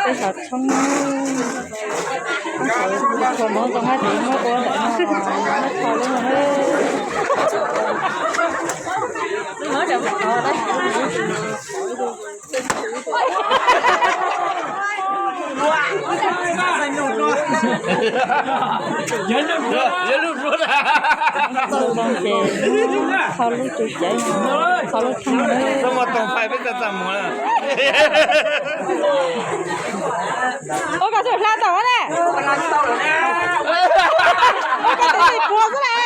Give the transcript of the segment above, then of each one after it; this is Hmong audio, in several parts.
Peb xav tshoob, tshua mov zoo hab ces muab ua ntawm no, muab tho lub no. Zoo ces muab tho lub tswv caiv, tho lub thoob. Ua kom txhua hla tom ne. Ua kom txhua puas xwb ne.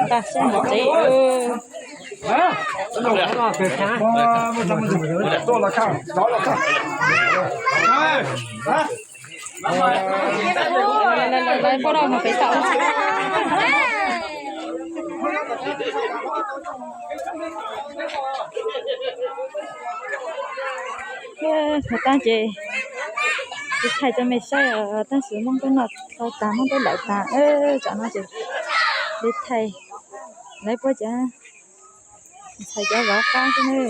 Tag sab nram tsev. Lawv poj laus mus pem toj. Mus tag ces kuv thaij rau mej saib os, tab sis Hmoob twb noj tag, Hmoob twb lawm tag, tsam no ces li thaij lawv puab cov ntxhais cov vauv qab xwb ne.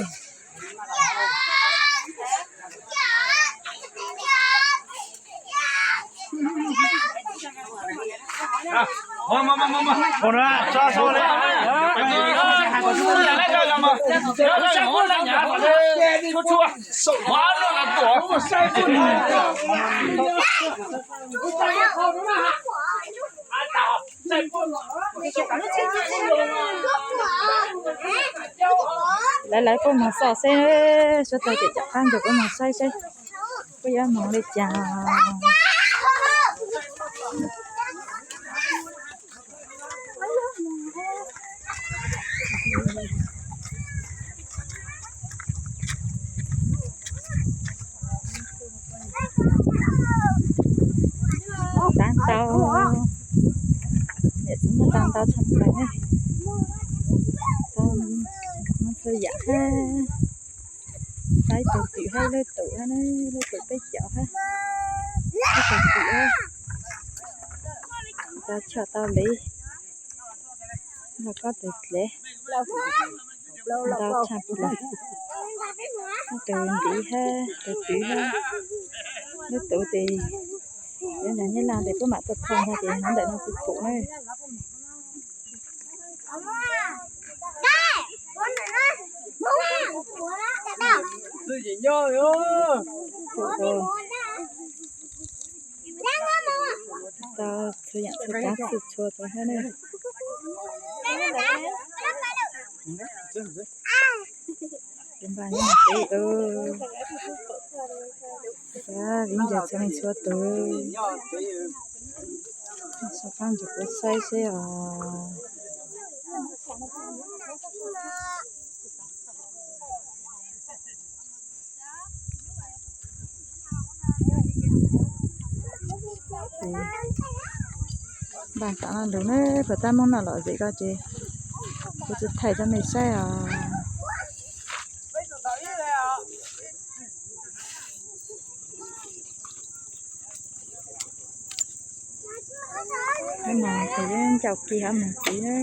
Lawv lawv puab moog xauj seb, suav tag ces caum qaab nrug puab moog saib seb puab yuav moog li cas. Tav ntau, niam txiv muab tau ntau tshaj plaws ne. Tau muab txhua yam hab, tau ib tug twm hab, lub twm hab, lub twm peb caug hab, ib tug twm hab, tau tshaj tau li, lauj kaub tes dlev, ntau tshaj plaws. Ib tug ntiv hab, tus twm hab, lub twm tes, cov nyab laj tes puab mam tuaj thauj no ces hov ntawm no tsis pum na. Tau txhua yam txhua tsav txhua txhua tau hab ne. Ces npaj yuav mus tsev, viv ncaus txhua leej txhua tus, sau qab nrug kuv saib seb os. Npaj tom no lug ne, puas tab Moob noj lom zem ko ces kuv tsi thaij rau mej saib os. Hab moog ces yuav ncaus kis hab moog tid na.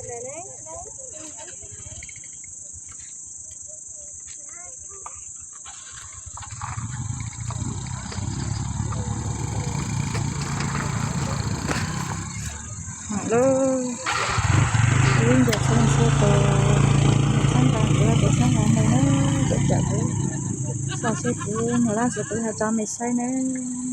Lub, lub ntias txhab ntxhab tus, txhab nqa kuv, kuv txhab nqa nws na, kuv cam kuv, txog seb kuv mus laj tsis kuv yog tso me saib nawb.